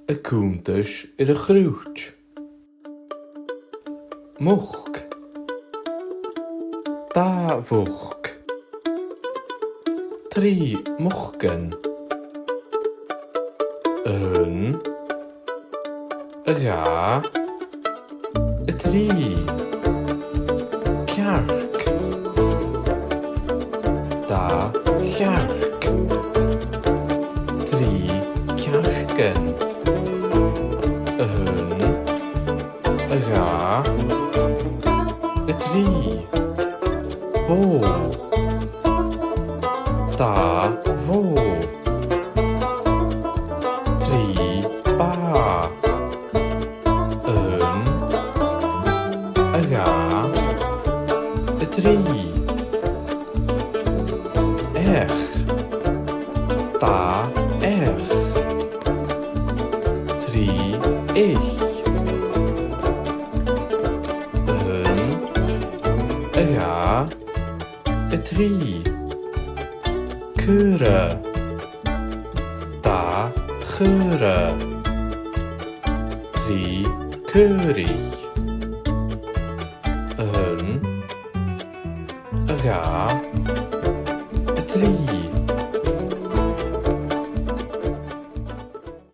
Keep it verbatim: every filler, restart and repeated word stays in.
A' cunntais air a' chroit. Muc. Dà mhuc. Trì mucan. Aon. A dhà. A trì. Cearc. Dà chearc. Trì cearcan. Aon. A dhà. A trì. Bò. Dà bhò. Trì bà. Aon. A dhà. A trì. Each. Dà each. Trì eich. Aon. A dhà. A trì. Caora. Dà chaora. Trì caoraich. Aon. A dhà. A trì.